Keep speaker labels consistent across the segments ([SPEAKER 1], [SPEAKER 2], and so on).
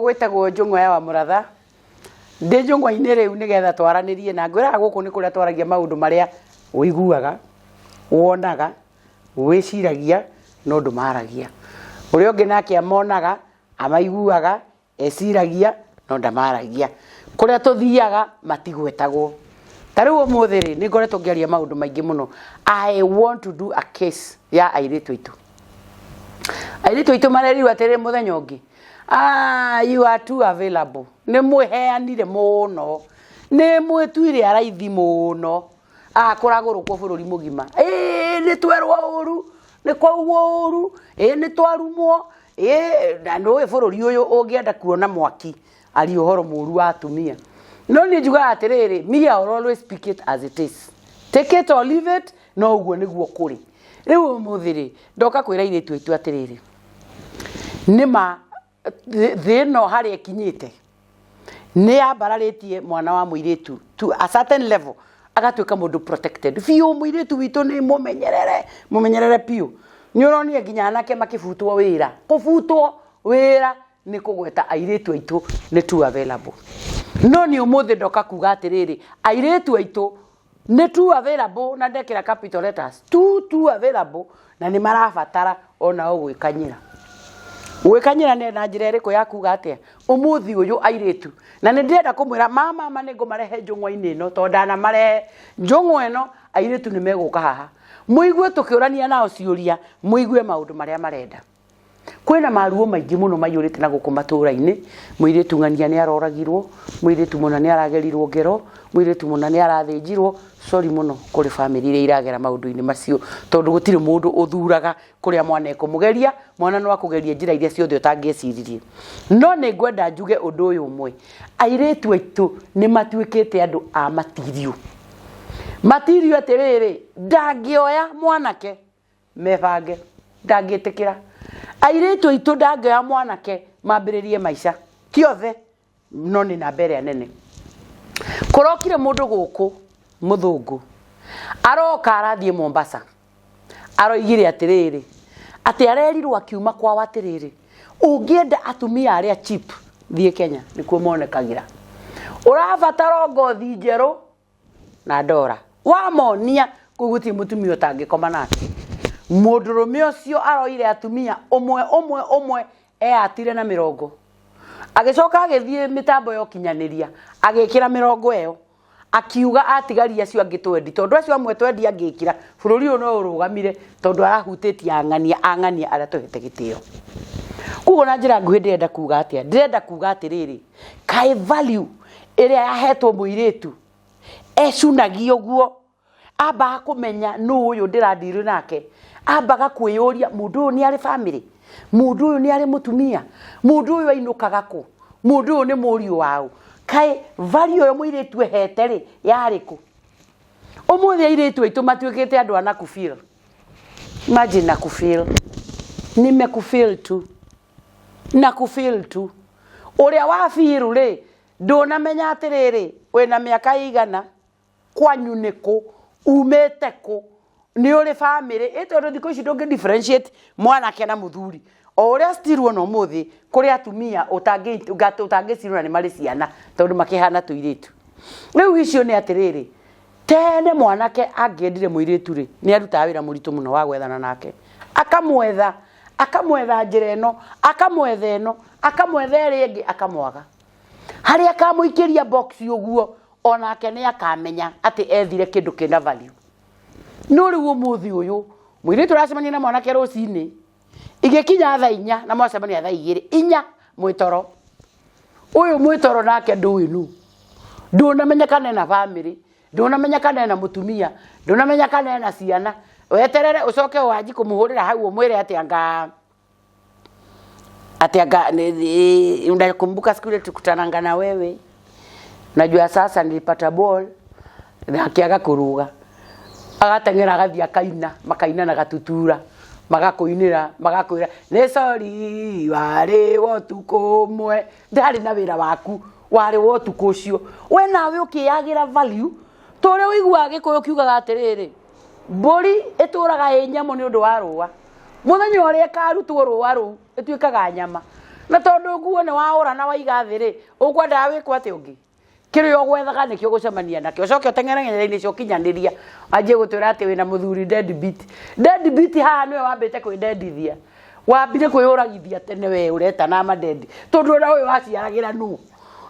[SPEAKER 1] Gwĩtagwo Njũng'wa ya Wamũratha. Ndĩ njũng'wa-inĩ rĩu nĩgetha twaranĩrie na ngwĩraga gũkũ nĩ kũrĩa twaragia maũndũ marĩa ũiguaga, wonaga, wĩciragia no ndũmaragia. Ũrĩa ũngĩ nake amonaga, amaiguaga, eciragia no ndamaragia. Kũrĩa tũthiaga matigwetagwo. Ta rĩu ũmũthĩ rĩ, nĩ ngoretwo ngĩaria maũndũ maingĩ mũno. I want to do a case ya airĩtu aitũ. Airĩtu aitũ marerirwo atĩrĩ mũthenya ũngĩ, ah, you are too available. Nĩ mwĩheanire mũno, nĩ mwĩtuire araithi mũno. Ah, kũragũrũkwo bũrũri mũgima. Ĩĩ nĩ twerwo ũru, nĩ kwaugwo ũru, ĩĩ nĩ twarumwo, ĩĩ na nĩũĩ bũrũri ũyũ ũngĩenda kuona mwaki aria ũhoro mũru wa atumia. No niĩ njugaga atĩrĩrĩ, me I will always speak it as it is. Take it or leave it, no ũguo nĩguo kũrĩ. Rĩu ũmũthĩ rĩ, ndoka kwĩra airĩtu aitũ atĩrĩrĩ, nĩma thĩ ĩno harĩa ĩkinyĩte nĩ yambararĩtie mwana wa mũirĩtu to a certain level agatuĩka mũndũ protected biũ. Mũirĩtu witũ nĩ mũmenyerere, mũmenyerere biũ. Nĩ ũronire nginya anake makĩbutwo wĩra, kũbutwo wĩra nĩ kũgweta airĩtu aitũ nĩ too available. No nĩ ũmũthĩ ndoka kuga atĩrĩrĩ, airĩtu aitũ nĩ too available, na ndekĩra capital letters, too too available, na nĩ marabatara onao gwĩkanyĩra. Gwĩkanyĩra nĩ na njĩra ĩrĩkũ ya kuga atĩa? Ũmũthĩ ũyũ airĩtu, na nĩ ndĩrenda kũmwĩra mama nĩ ngũmarehe njũng'wa-inĩ ĩno, tondũ ndanamarehe njũng'wa ĩno, airĩtu nĩ megũka haha mũigue tũkĩũrania nao ciũria, mũigue maũndũ marĩa marenda. Kwĩna maruo maingĩ mũno maiyũrĩte na gũkũ matũra-inĩ. Mũirĩtu ng'ania nĩ aroragirwo, mũirĩtu mũna nĩ aragerirwo ngero, mũirĩtu mũna nĩ arathĩnjirwo. Sorry mũno kũrĩ bamĩrĩ iria iragera maũndũ-inĩ macio, tondũ gũtirĩ mũndũ ũthuraga kũrĩa mwana ekũmũgeria. Mwana no akũgerie njĩra iria ciothe ũtangĩeciririe. No nĩ ngwenda njuge ũndũ ũyũ ũmwe, airĩtu aitũ nĩ matuĩkĩte andũ a matirio. Matirio atĩrĩrĩ, ndangĩoya mwanake mebange, ndangĩtĩkĩra. Airĩtu aitũ ndangĩoya mwanake mambĩrĩrie maica, ti othe, no nĩ namba ĩrĩa nene. Kũrokire mũndũ gũkũ mũthũngũ, aroka arathiĩ Mombasa, aroigire atĩrĩrĩ, atĩ arerirwo akiuma kwao atĩrĩrĩ, ũngĩenda atumia arĩa cheap thiĩ Kenya, nĩkuo monekagĩra. Ũrabatara ngothi njerũ na ndora wamonia kũu gũtirĩ mũtumia ũtangĩkoma nake. Mũndũrũme ũcio aroire atumia ũmwe ũmwe ũmwe, eyatire na mĩrongo, agĩcoka agĩthiĩ mĩtambo ya ũkinyanĩria, agĩkĩra mĩrongo ĩyo, akiuga atigaria acio angĩ twendi, tondũ acio amwe twendi angĩkĩra bũrũri ũyũ no ũrũgamire, tondũ arahutĩtie ang'ania ang'ania arĩa tũhete gĩtĩo. Koguo na njĩra nguhĩ ndĩrenda kuga atĩa? Ndĩrenda kuga atĩrĩrĩ, kaĩ value ĩrĩa yahetwo mũirĩtu ecunagia ũguo, ambaga kũmenya nũ ũyũ ndĩrandirĩ nake, ambaga kwĩyũria mũndũ ũyũ nĩ arĩ bamĩrĩ, mũndũ ũyũ nĩ arĩ mũtumia, mũndũ ũyũ ainũkaga kũ, mũndũ ũyũ nĩ mũriũ waũ. Kaĩ value ĩyo mũirĩtu ehete rĩ, yarĩ kũ? Ũmũthĩ airĩtu aitũ matuĩkĩte andũ a nakufeel. Imagine nakufeel, nimekufeel tu, nakufeel tu. Ũrĩa wa feel rĩ, ndũnamenya atĩrĩrĩ, wĩna mĩaka ĩigana, kwanyu nĩ kũ, umĩte kũ, nĩ ũrĩ bamĩrĩ. Ĩ tondũ thikũ ici ndũngĩ differentiate mwanake na mũthuri. O ũrĩa still ona ũmũthĩ kũrĩ atumia ũtangĩcirora nĩ marĩ ciana, tondũ makĩhana tũirĩtu. Rĩu icio nĩ atĩrĩrĩ, tene mwanake angĩendire mũirĩtu rĩ, nĩ arutaga wĩra mũritũ mũno wa gwethana nake. Akamwetha, akamwetha njĩra ĩno, akamwetha ĩno, akamwetha ĩrĩa ĩngĩ, akamwaga. Harĩa akamũikĩria box ũguo, onake nĩ akamenya atĩ ethire kĩndũ kĩna value. No rĩu ũmũthĩ ũyũ, mũirĩtu ũracemania na mwanake rũcinĩ, igĩkinya thaa 4 na mwacemania thaa 2, 4 mwĩtoro. Ũyũ mwĩtoro nake ndũĩ nũ. Ndũnamenya kana ena bamĩrĩ, ndũnamenya kana ena mũtumia, ndũnamenya kana ena ciana. Weterere ũcoke wanji kũmũhũrĩra hau ũmwĩre atĩ anga atĩ anga unakumbuka siku ile tukutananga na wewe, najua sasa nilipata ball, na akĩaga kũrũga, agateng'era agathiĩ akaina, makaina na gatutura, magakũinĩra, magakwĩra nĩ sorry warĩ wa ũtukũ ũmwe. Ndarĩ na wĩra waku, warĩ wa ũtukũ ũcio. We nawe ũkĩyagĩra value, ta ũrĩa ũiguaga Gĩkũyũ kiugaga atĩrĩrĩ, mbũri ĩtũraga ĩ nyamũ nĩ ũndũ wa rũa. Mũthenya ũrĩa ĩkarutwo rũa rũu, ĩtuĩkaga nyama. Na tondũ nguo nĩ waũra na waiga thĩ rĩ, ũkwendaga wĩkwo atĩa ũngĩ? Kĩrĩa ũgwethaga nĩkĩo ũgũcemania nakĩo. Ũcoke ũteng'ere ng'enda-inĩ cia ũkinyanĩria, wanjie gũtwĩra atĩ wĩna mũthuri dead beat. Dead beat haha nĩwe wambĩte kwĩndendithia. Wambire kwĩyũragithia tene we ũretana madendi. Tondũ ona ũyũ waciaragĩra nũ?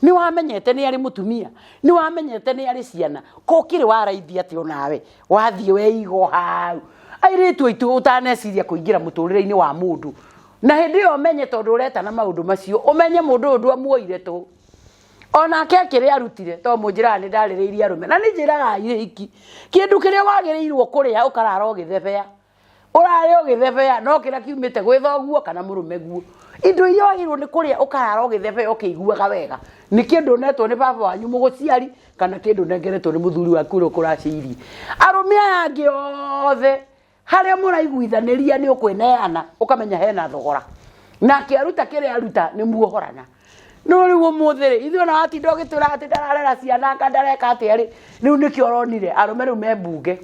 [SPEAKER 1] Nĩ wamenyete nĩ arĩ mũtumia? Nĩ wamenyete nĩ arĩ ciana? Ko ũkĩrĩ waraithia atĩ onawe wathiĩ weigo hau. Airĩtu aitũ ũtaneciria kũingĩra mũtũrĩre-inĩ wa mũndũ. Na hĩndĩ ĩyo ũmenye tondũ ũretana maũndũ macio, ũmenye mũndũ ũyũ ndwamuoire tũ. Onake akĩrĩa arutire, tondũ mũnjĩraga nĩ ndarĩrĩirie arũme. Na nĩ njĩraga airĩki, kĩndũ kĩrĩa wagĩrĩirwo kũrĩa ũkarara ũgĩthebea. Ũrarĩa ũgĩthebea no kĩrĩa kiumĩte gwĩ thoguo kana mũrũme guo. Indo iria wagĩrĩirwo nĩ kũrĩa ũkarara ũgĩthebea ũkĩiguaga wega, nĩ kĩndũ ũnetwo nĩ baba wanyu mũgũciari kana kĩndũ ũnengeretwo nĩ mũthuri waku ũrĩa ũkũracĩirie. Arũme aya angĩ othe harĩa mũraiguithanĩria nĩ ũkwĩneana ũkamenya hena thogora. Nake aruta kĩrĩa aruta nĩ muohorana. No rĩu ũmũthĩ rĩ, ithuĩ ona watinda ũgĩtwĩra atĩ ndararera ciana anga ndareka atĩa rĩ, rĩu nĩkĩo ũronire arũme rĩu me mbunge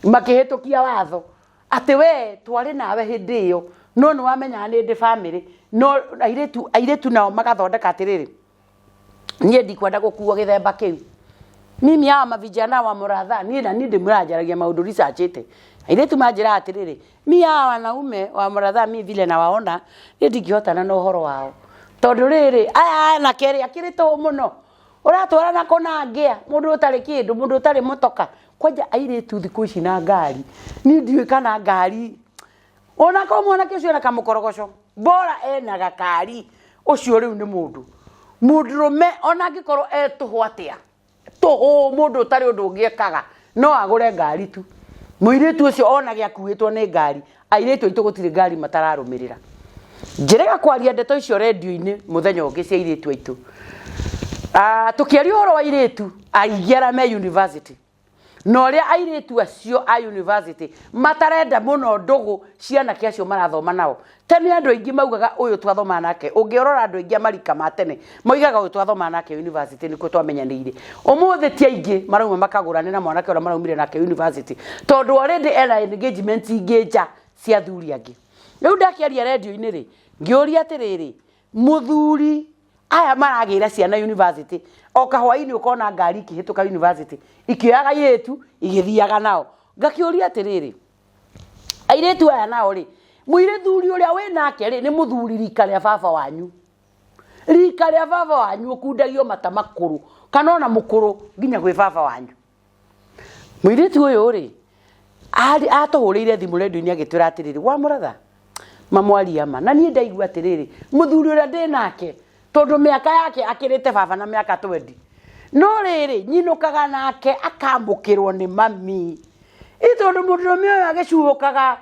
[SPEAKER 1] makĩhĩtũkia watho atĩ we twarĩ nawe hĩndĩ ĩyo no nĩ wamenyaga nĩ ndĩ bamĩrĩ no airĩtu airĩtu nao magathondeka atĩrĩrĩ niĩ ndikwenda gũkuo gĩthemba kĩu mimi hawa mavijana wa mũratha niĩ na niĩ ndĩmũranjaragia maũndũ researchĩte airĩtu manjĩraga atĩrĩrĩ mi hawa wanaume wa mũratha mi vile nawaona niĩ ndingĩhotana na ũhoro wao tondũ rĩrĩ aya anake rĩ akĩrĩ tũhũ mũno ũratwarana kũna ngĩa mũndũ ũtarĩ kĩndũ mũndũ ũtarĩ mũtoka kwanja airĩtu thikũ ici na ngari niĩ ndiũĩ kana ngari ona korwo mwanake ũcio ena kamũkorogoco bora ena gakari ũcio rĩu nĩ mũndũ mũndũrũme ona angĩkorwo e tũhũ atĩa tũhũ mũndũ ũtarĩ ũndũ ũngĩ ekaga no agũre ngari tu mũirĩtu ũcio onage akuĩtwo nĩ ngari airĩtu aitũ gũtirĩ ngari matararũmĩrĩra njĩrĩga kwaria ndeto icio rendio-inĩ mũthenya ũngĩ cia airĩtu aitũ Ah, tũkĩaria ũhoro wa airĩtu aingĩ arĩa me university na ũrĩa airĩtu acio a university matarenda mũno ndũgũ cia anake acio marathoma nao tene andũ aingĩ maugaga ũyũ twathoma nake ũngĩrora andũ aingĩ a marika ma tene moigaga ũyũ twathoma nake university nĩkuo twamenyanĩire ũmũthĩ ti aingĩ marauma makagũrane na mwanake ũrĩa maraumire nake university tondũ already ena engagement ingĩ nja cia athuri angĩ rĩu ndakĩaria rendio-inĩ rĩ ngĩũria atĩrĩrĩ mũthuri aya maragĩra ciana university o kahwainĩ ũkona ngari ikĩhĩtũka university ikĩoyaga airĩtu igĩthiaga nao ngakĩũria atĩrĩrĩ airĩtu aya nao rĩ mũirĩthuri ũrĩa wĩ nake rĩ nĩ mũthuri rika rĩa baba wanyu rika rĩa baba wanyu ũkundagio mata makũrũ kana ona mũkũrũ nginya gwĩ baba wanyu Mũirĩtu ũyũ rĩ, atũhũrĩire thimũ rendio-inĩ agĩtwĩra atĩrĩrĩ, wa mũratha, mamwaria ma. Na niĩ ndaigua atĩrĩrĩ, mũthuri ũrĩa ndĩ nake, tondũ mĩaka yake akĩrĩte baba na mĩaka twendi. No rĩrĩ, nyinũkaga nake akamũkĩrwo nĩ mami. Ĩ tondũ mũndũrũme ũyũ agĩcuhũkaga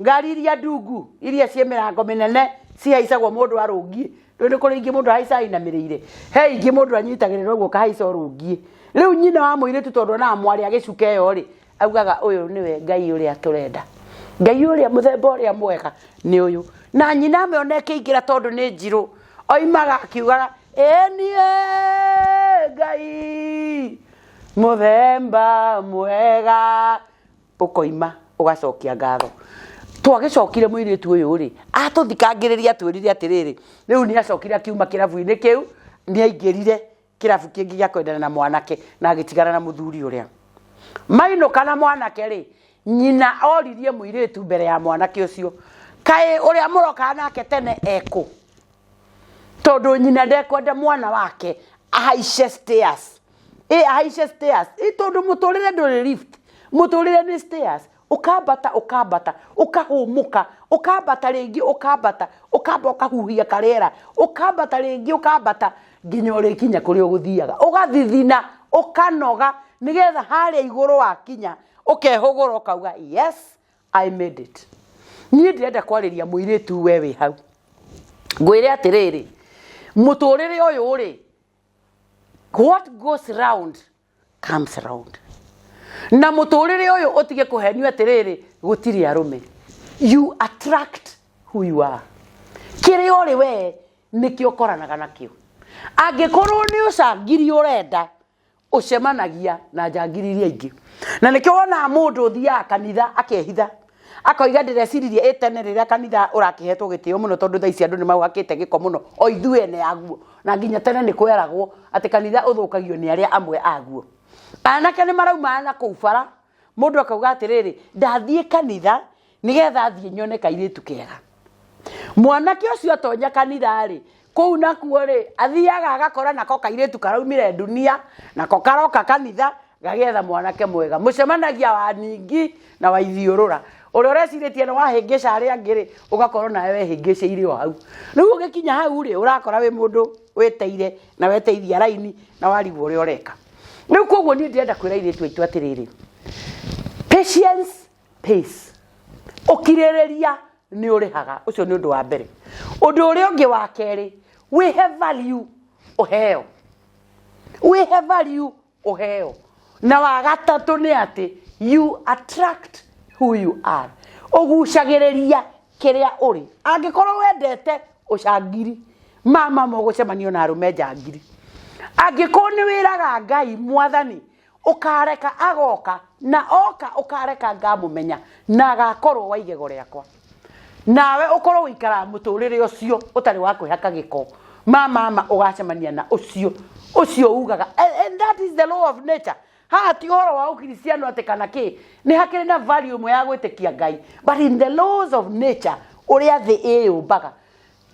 [SPEAKER 1] Ngari iria ndungu iria ciĩ mĩrango mĩnene cihaicagwo mũndũ arũngiĩ. Ndũĩ nĩ kũrĩ ingĩ mũndũ ahaicaga ainamĩrĩire. He ingĩ mũndũ anyitagĩrĩra ũguo ũkahaica ũrũngiĩ. Rĩu nyina wa mũirĩtu tondũ onaga mwarĩ agĩcuka ĩyo rĩ, augaga ũyũ nĩwe Ngai ũrĩa tũrenda. Ngai ũrĩa mũthemba ũrĩa mwega nĩ ũyũ. Na nyina amĩona ĩkĩingĩra tondũ nĩ njirũ, oimaga akiugaga ĩni Ngai mũthemba mwega. Ũkoima ũgacokia ngatho. Twagĩcokire mũirĩtu ũyũ rĩ, atũthikangĩrĩria atwĩrire atĩrĩrĩ, rĩu nĩ acokire akiuma kĩrabu-inĩ kĩu, nĩ aingĩrire kĩrabu kĩngĩ gĩa kwendana na mwanake na agĩtigana na mũthuri ũrĩa. Mainũka na mwanake rĩ, nyina oririe mũirĩtu mbere ya mwanake ũcio, kaĩ ũrĩa mũrokaga nake tene ekũ? Tondũ nyina ndekwenda mwana wake ahaice stairs. Ĩ ahaice stairs. Ĩ tondũ mũtũrĩre ndũrĩ lift. Mũtũrĩre nĩ stairs. Ũkambata ũkambata, ũkahũmũka, ũkambata rĩngĩ ũkambata, ũkamba ũkahuhia karĩera, ũkambata rĩngĩ ũkambata nginya ũrĩkinya kũrĩa ũgũthiaga. Ũgathithina, ũkanoga nĩgetha harĩa igũrũ wakinya ũkehũgũra ũkauga yes I made it. Niĩ ndĩrenda kwarĩria mũirĩtu we wĩ hau. Ngwĩre atĩrĩrĩ, mũtũrĩre ũyũ rĩ, what goes round comes round. Na mũtũrĩre ũyũ ũtige kũhenio atĩrĩrĩ, gũtirĩ arũme. You attract who you are. Kĩrĩa ũrĩ we nĩkĩo ũkoranaga nakĩo. Angĩkorwo nĩ ũcangiri ũrenda, ũcemanagia na njangiri iria ingĩ na nĩkĩo wonaga mũndũ ũthiaga kanitha akehitha Akoiga ndĩreciririe ĩ tene rĩrĩa kanitha ũrakĩhetwo gĩtĩo mũno, tondũ thaa ici andũ nĩ mauhakĩte gĩko mũno o ithuĩ ene aguo, na nginya tene nĩ kweragwo atĩ kanitha ũthũkagio nĩ arĩa amwe aguo. Anake nĩ marauma na kũu bara, mũndũ akauga atĩrĩrĩ, ndathiĩ kanitha nĩgetha thiĩ nyone kairĩtu kega. Mwanake ũcio atonya kanitha rĩ, kũu nakuo rĩ, athiaga agakora nako kairĩtu karaumire ndunia, nako karoka kanitha gagĩetha mwanake mwega. Mũcemanagia wa ningi na wa ithiũrũra. Ũrĩa ũrecirĩtie nĩ wahĩngĩca arĩa angĩ rĩ, ũgakorwo nawe wehĩngĩcĩire o hau. Rĩu ũgĩkinya hau rĩ, ũrakora wĩ mũndũ wĩteire na weteithia raini na warigwo ũrĩa ũreka. Rĩu koguo niĩ ndĩrenda kwĩra airĩtu aitũ atĩrĩrĩ, patience pays. Ũkirĩrĩria nĩ ũrĩhaga. Ũcio nĩ ũndũ wa mbere. Ũndũ ũrĩa ũngĩ wa kerĩ, wĩhe value ũheo. Wĩhe value ũheo. Na wa gatatũ nĩ atĩ you attract who you are. Ũgucagĩrĩria kĩrĩa ũrĩ. Angĩkorwo wendete ũcangiri, mama mũgũcemania na arũme njangiri. Angĩkorwo nĩ wĩraga Ngai, Mwathani, ũkareka agoka, na oka ũkareka ngamũmenya, na agakorwo wa igego rĩakwa. Nawe ũkorwo ũikaraga mũtũrĩre ũcio ũtarĩ wa kwĩhaka gĩko, ma mama ũgacemania na ũcio ũcio ugaga, and that is the law of nature. Haha ti ũhoro wa ũkristiano atĩ kana kĩ, nĩ hakĩrĩ na value ĩmwe ya gwĩtĩkia Ngai, but in the laws of nature, ũrĩa thĩ ĩyũmbaga,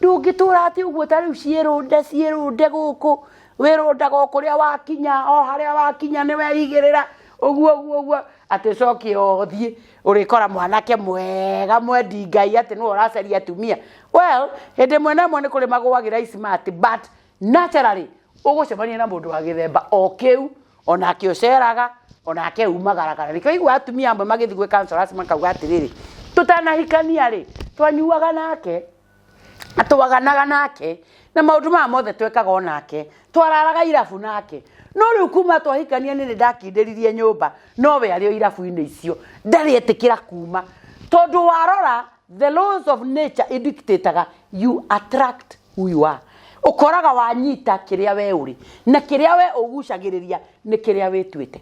[SPEAKER 1] ndũngĩtũra atĩ ũguo ta rĩu ciĩrũnde ciĩrũnde gũkũ, wĩrũndaga o kũrĩa wakinya, o harĩa wakinya nĩ weigĩrĩra ũguo ũguo ũguo, atĩ ũcoke ũthiĩ ũrĩkora mwanake mwega mwendi Ngai atĩ nĩwe ũracaria atumia. Well, hĩndĩ ĩmwe na ĩmwe nĩ kũrĩ magũagĩra icimati, but naturally ũgũcemania na mũndũ wa gĩthemba o kĩu, onake ũceraga, onake umagaraga. Nĩkĩo ũiguaga atumia amwe magĩthiĩ gwĩ counselors makauga atĩrĩrĩ, tũtanahikania rĩ, twanyuaga nake, twaganaga nake, na maũndũ maya mothe twekaga o nake, twararaga irabu nake, no rĩu kuma twahikania nĩ ndakindĩririe nyũmba, no we arĩ o irabu-inĩ icio, ndarĩ etĩkĩra kuma, tondũ warora the laws of nature idictataga you attract who you are. Ũkoraga wanyita kĩrĩa we ũrĩ, na kĩrĩa we ũgucagĩrĩria nĩ kĩrĩa wĩtuĩte.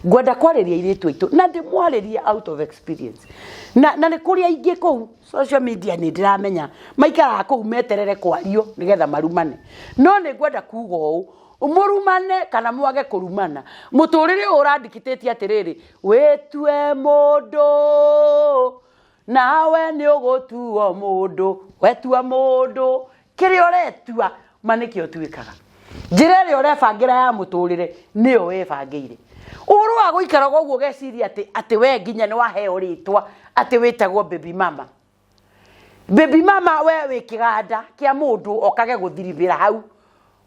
[SPEAKER 1] Ngwenda kwarĩria airĩtu aitũ na ndĩmwarĩrie out of experience, na nĩ kũrĩ aingĩ kũu social media nĩ ndĩramenya maikaraga kũu meterere kwario nĩgetha marumane, no nĩ ngwenda kuga ũũ, mũrumane kana mwage kũrumana, mũtũrĩre ũyũ ũrandikitĩtie atĩrĩrĩ, wĩtue mũndũ nawe nĩ ũgũtuo mũndũ, wetua mũndũ kĩrĩa ũretua ma nĩkĩo ũtuĩkaga. Njĩra ĩrĩa ũrebangĩra ya mũtũrĩre nĩyo wĩbangĩire. Ũhoro wa gũikaraga ũguo ũgeciria atĩ we nginya nĩ waheo rĩtwa atĩ wĩtagwo baby mama. Baby mama we wĩ kĩganda kĩa mũndũ okage gũthiribĩra hau,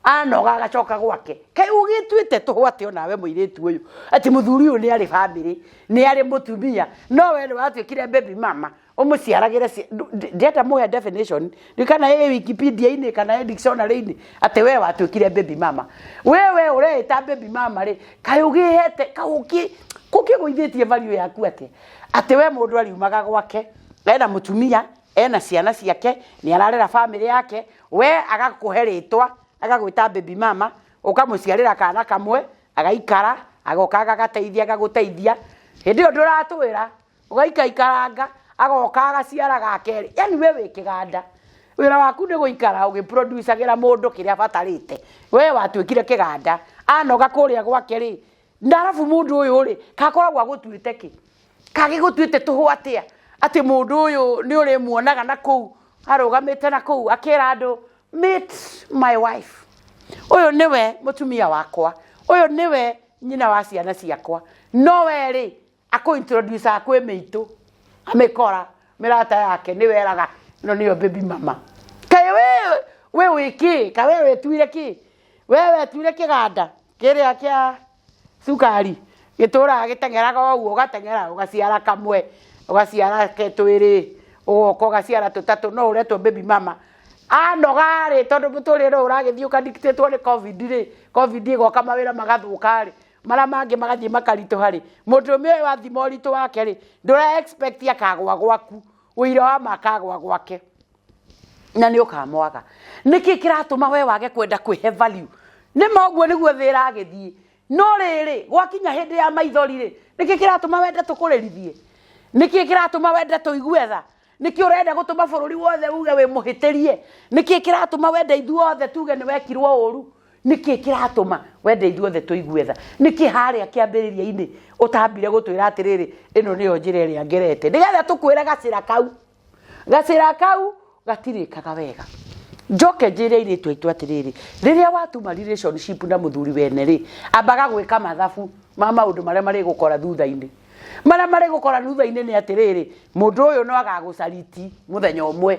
[SPEAKER 1] anoga agacoka gwake. Kaĩ ũgĩtuĩte tũhũ atĩ onawe mũirĩtu ũyũ, atĩ mũthuri ũyũ nĩ arĩ bamĩrĩ, nĩ arĩ mũtumia, no we nĩ watuĩkire baby mama, ũmũciaragĩre ndĩrenda mũhe definition, ndiũĩ kana ĩ Wikipedia-inĩ kana ĩ dictionary-inĩ, atĩ we watuĩkire baby mama. We we ũreĩta baby mama rĩ, kaĩ ũgĩhete, kaĩ ũkĩgũithĩtie value yaku atĩa? Atĩ we mũndũ ariumaga gwake, ena mũtumia, ena ciana ciake, nĩ ararera bamĩrĩ yake, we agakũhe rĩtwa, agagwĩta baby mama, ũkamũciarĩra kana kamwe, agaikara, agoka agagateithia, agagũteithia, hĩndĩ ĩyo ndũratwĩra, ũgaikaikaranga, agoka agaciara ga kerĩ, yani we wĩ kĩganda. Wĩra waku nĩ gũikara ũgĩproducagĩra mũndũ kĩrĩa abatarĩte. We watuĩkire kĩganda, anoga kũrĩa gwake rĩ, na arabu mũndũ ũyũ rĩ, kakoragwo agũtuĩte kĩ? Kagĩgũtuĩte tũhũ atĩa? Atĩ mũndũ ũyũ nĩ ũrĩmuonaga na kũu, arũgamĩte na kũu, akĩra andũ, meet my wife. Ũyũ nĩwe mũtumia wakwa, ũyũ nĩwe nyina wa ciana ciakwa. No we rĩ, akũ introduce kwĩ mĩitũ, amĩkora mĩrata yake nĩwe eraga ĩno nĩyo baby mama. Kaĩ we wĩ kĩ? Kaĩ we wĩtuire kĩ? We wetuire kĩganda kĩrĩa kĩa cukari gĩtũraga gĩteng'eraga ũguo, ũgateng'era ũgaciara kamwe, ũgaciara twĩrĩ, ũgoka ũgaciara tũtatũ, no ũretwo baby mama. Anoga rĩ, tondũ mũtũrĩre ũyũ ũragĩthiĩ ũkadictatwo nĩ Covid rĩ, Covid ĩgoka mawĩra magathũka rĩ, marĩa mangĩ magathiĩ makaritũha rĩ, mũndũrũme ũyũ wathima ũritũ wake rĩ, ndũra expect akagwa gwaku, ũira wa ma akagwa gwake, na nĩ ũkamwaga. Nĩkĩ kĩratũma we wage kwenda kwĩhe value? Nĩ ma ũguo nĩguo thĩ ĩragĩthiĩ, no rĩrĩ, gwakinya hĩndĩ ya maithori rĩ, nĩkĩ kĩratũma wende tũkũrĩrithie? Nĩkĩ kĩratũma wende tũigue tha? Nĩkĩ ũrenda gũtũma bũrũri wothe uge wĩ mũhĩtĩrie? Nĩkĩ kĩratũma wende ithuothe tuge nĩ wekirwo ũru? Nĩkĩ kĩratũma wende ithuothe tũigue tha? Nĩkĩ harĩa kĩambĩrĩria-inĩ ũtambire gũtwĩra atĩrĩrĩ, ĩno nĩyo njĩra ĩrĩa ngerete, nĩgetha tũkwĩre gacĩra kau? Gacĩra kau gatirĩkaga wega. Njoke njĩre airĩtu aitũ atĩrĩrĩ, rĩrĩa watuma relationship na mũthuri wene rĩ, ambaga gwĩka mathabu ma maũndũ marĩa marĩgũkora thutha-inĩ. Marĩa marĩgũkora thutha-inĩ nĩ atĩrĩrĩ, mũndũ ũyũ no agagũcariti mũthenya ũmwe.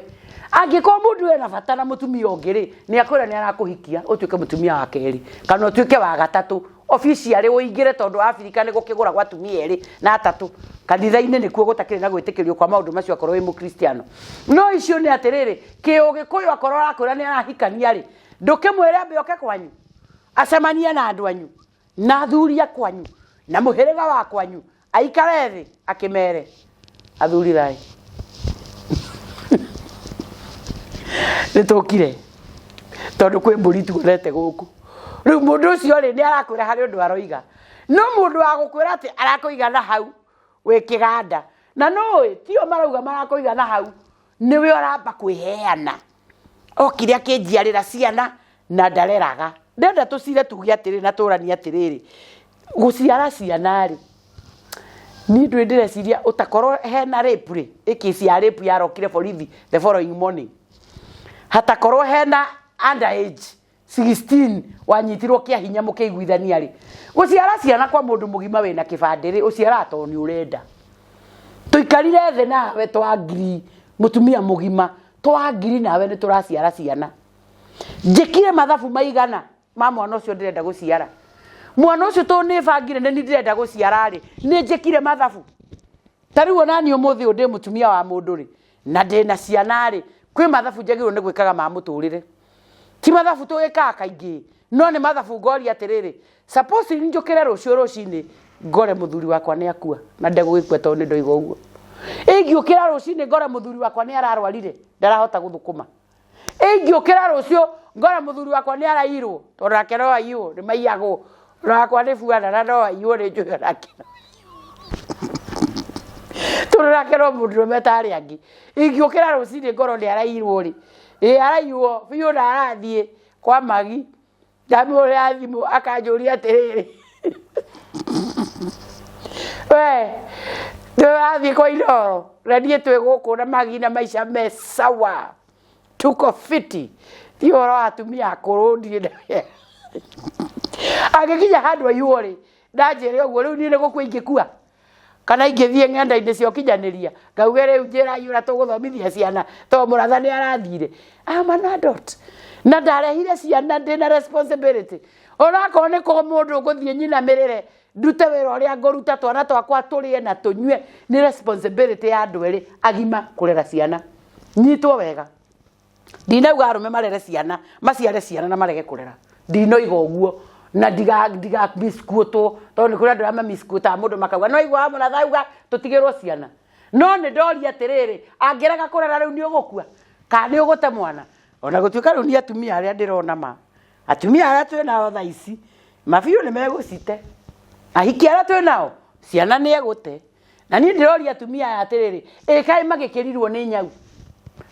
[SPEAKER 1] Angĩkorwo mũndũ ũyũ ena bata na mũtumia ũngĩ rĩ, nĩ akwĩra nĩ arakũhikia ũtuĩke mũtumia wa kerĩ kana ũtuĩke wa gatatũ. Officially ũingĩre tondũ Africa nĩ gũkĩgũragwo atumia erĩ na atatũ. Kanitha-inĩ nĩkuo gũtakĩrĩ na gwĩtĩkĩrio kwa maũndũ macio akorwo wĩ mũkristiano. No icio nĩ atĩrĩrĩ, kĩũgĩkũyũ akorwo arakwĩra nĩ arahikania rĩ, ndũkĩmwĩre ambe oke kwanyu acemanie na andũ anyu na athuri a kwanyu na mũhĩrĩga wa kwanyu, aikare thĩ akĩmere athuri thayũ. Nĩ tũkire tondũ kwĩ mbũri tuonete gũkũ. Rĩu mũndũ ũcio rĩ, nĩ arakwĩra harĩ ũndũ aroiga, no mũndũ wa gũkwĩra atĩ arakũiga na hau wĩ kĩganda, na nũĩ tio marauga marakũiga na hau, nĩwe ũramba kwĩheana. Okire akĩnjiarĩra ciana na ndareraga. Ndĩrenda tũcire tuge atĩrĩrĩ na tũranie atĩrĩrĩ, gũciara ciana rĩ, niĩ ndũĩ ndĩreciria ũtakorwo hena rape rĩ, ĩ case ya rape yarokire borithi the following morning. Hatakorwo hena under age 16 wanyitirwo kĩa hinya mũkĩiguithania rĩ, gũciara ciana kwa mũndũ mũgima wĩna kĩbandĩ rĩ, ũciaraga tondũ nĩ ũrenda. Tũikarire thĩ nawe twangiri, mũtumia mũgima, twangiri nawe nĩ tũraciara ciana. Njĩkire mathabu maigana ma mwana ũcio ndĩrenda gũciara. Mwana ũcio tondũ nĩ bangire nĩ niĩ ndĩrenda gũciara rĩ, nĩ njĩkire mathabu. Ta rĩu ona niĩ ũmũthĩ ũyũ ndĩ mũtumia wa mũndũ rĩ, na ndĩna ciana rĩ, kwĩ mathabu njagĩrĩirwo nĩ gwĩkaga ma mũtũrĩre. Ti mathabu tũgĩkaga kaingĩ, no nĩ mathabu ngoria atĩrĩrĩ, suppose njũkĩre rũciũ rũcinĩ ngore mũthuri wakwa nĩ akua, na ndegũgĩkua tondũ nĩ ndoiga ũguo. Ingĩũkĩra rũcinĩ ngore mũthuri wakwa nĩ ararwarire, ndarahota gũthũkũma. Ingĩũkĩra rũciũ ngore mũthuri wakwa nĩ araiyirwo, tondũ nake no aiywo, nĩ maiyagwo, ona wakwa nĩ buana na no aiywo nĩ njũĩ onake no tondũ nake no mũndũrũme ta arĩa angĩ. Ingĩũkĩra rũcinĩ ngorwo nĩ araiyirwo rĩ, ĩ araiywo biũ na arathiĩ kwa magi, ndamũhũrĩra thimũ akanjũria atĩrĩrĩ, we ndũrathiĩ kwa Inooro na niĩ twĩ gũkũ na magi na maica me sawa, tuko fiti, ti ũhoro wa atumia akũrũ ndirĩ na angĩkinya handũ aiywo rĩ, ndanjĩre ũguo rĩu niĩ nĩ gũkua ingĩkua kana ingĩthiĩ ng'enda-inĩ cia ũkinyanĩria ngauge rĩu njĩrai ũrĩa tũgũthomithia ciana tondũ mũratha nĩ arathire. I'm an adult na ndarehire ciana ndĩna responsibility, onakorwo nĩ kũ mũndũ ngũthiĩ nyinamĩrĩre ndute wĩra ũrĩa ngũruta twana twakwa tũrĩe na tũnyue, nĩ responsibility ya andũ erĩ agima kũrera ciana. Nyitwo wega, ndinauga arũme marere ciana, maciare ciana na marege kũrera, ndinoiga ũguo na ndiga ndiga misquotwo tondũ nĩ kũrĩ andũ arĩa mamisquotaga mũndũ makauga no igua mũratha auga tũtigĩrwo ciana, no nĩ ndoria atĩrĩrĩ, angĩrega kũrera rĩu nĩ ũgũkua kana nĩ ũgũte mwana? Ona gũtuĩka rĩu nĩ atumia arĩa ndĩrona ma, atumia arĩa twĩ nao thaa ici mabiũ nĩ megũcite, ahiki arĩa twĩ nao ciana nĩ egũte. Na niĩ ndĩroria atumia aya atĩrĩrĩ, ĩ kaĩ magĩkĩrirwo nĩ nyau,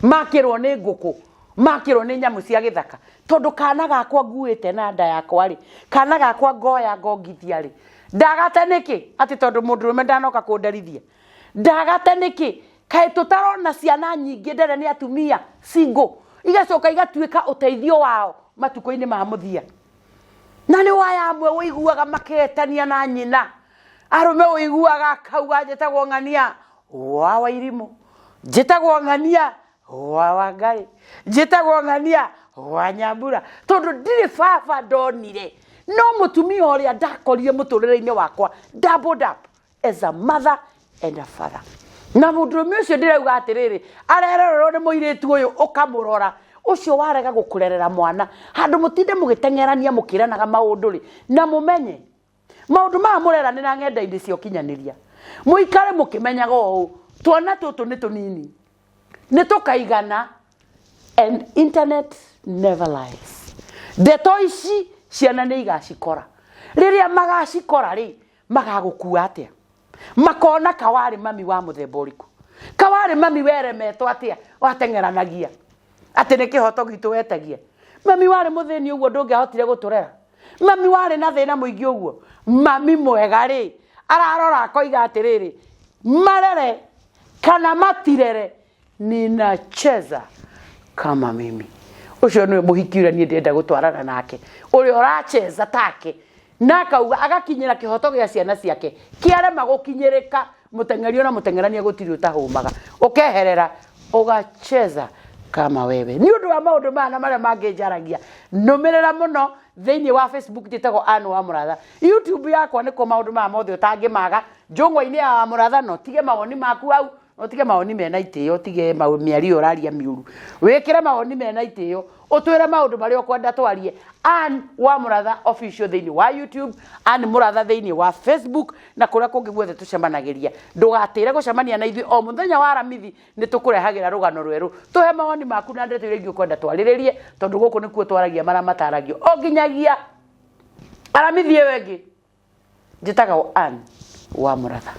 [SPEAKER 1] makĩrwo nĩ ngũkũ, makĩrwo nĩ nyamũ cia gĩthaka? Tondũ kana gakwa nguĩte na nda yakwa rĩ, kana gakwa ngoya ngongithia rĩ, ndagate nĩkĩ atĩ tondũ mũndũrũme ndanoka kũnderithia? Ndagate nĩkĩ? Kaĩ tũtarona ciana nyingĩ ndere nĩ atumia single igacoka igatuĩka ũteithio wao matukũ-inĩ ma mũthia? Na nĩ waya amwe ũiguaga maketania na nyina, arũme ũiguaga akauga njĩtagwo ng'ania wa Wairimũ, njĩtagwo ng'ania wa Wangarĩ, njĩtagwo ng'ania wa Nyambura, tondũ ndirĩ baba ndonire, no mũtumia ũrĩa ndakorire mũtũrĩre-inĩ wakwa doubled up as a mother and a father. Na mũndũrũme ũcio ndĩrauga atĩrĩrĩ, arererwo nĩ mũirĩtu ũyũ ũkamũrora, ũcio warega gũkũrerera mwana, handũ mũtinde mũgĩteng'erania mũkĩranaga maũndũ rĩ, na mũmenye maũndũ maya mũreranĩra ng'enda-inĩ cia ũkinyanĩria, mũikare mũkĩmenyaga ũũ, twana tũtũ nĩ tũnini, nĩ tũkaigana, and internet never lies. Ndeto ici ciana nĩ igacikora, rĩrĩa magacikora rĩ, magagũkua atĩa? Makona kawarĩ mami wa mũthemba ũrĩkũ, kawarĩ mami weremetwo atĩa, wateng'eranagia atĩ nĩ kĩhoto gitũ wetagia. Mami warĩ mũthĩni ũguo ndũngĩahotire gũtũrera, mami warĩ na thĩna mũingĩ ũguo. Mami mwega rĩ, ararora akoiga atĩrĩrĩ, marere kana matirere, ninacheza kama mimi. Ũcio nĩwe mũhiki ũrĩa niĩ ndĩrenda gũtwarana nake, ũrĩa ũracheza take na akauga agakinyĩra kĩhoto gĩa ciana ciake kĩarema gũkinyĩrĩka. Mũteng'eri ona mũteng'erania gũtirĩ ũtahũmaga, ũkeherera ũgacheza kama wewe. Nĩ ũndũ wa maũndũ maya na marĩa mangĩ njaragia, nũmĩrĩra mũno thĩinĩ wa Facebook, njĩtagwo Ann wa Mũratha. YouTube yakwa nĩkuo maũndũ maya mothe ũtangĩmaga, njũng'wa-inĩ ya wa Mũratha. No tige mawoni maku hau, ũtige mawoni mena itĩo, ũtige mĩario ũraria mĩũru, wĩkĩre mawoni mena itĩo, ũtwĩre maũndũ marĩa ũkwenda twarie. Ann wa Mũratha Official thĩinĩ wa YouTube, Ann Mũratha thĩinĩ wa Facebook na kũrĩa kũngĩ guothe tũcemanagĩria. Ndũgatĩre gũcemania na ithuĩ o mũthenya wa Aramithi, nĩ tũkũrehagĩra rũgano rwerũ. Tũhe mawoni maku na ndeto iria ingĩ ũkwenda twarĩrĩrie, tondũ gũkũ nĩkuo twaragia marĩa mataragio o nginyagia Aramithi ĩyo ĩngĩ. Njĩtagwo Ann wa Mũratha.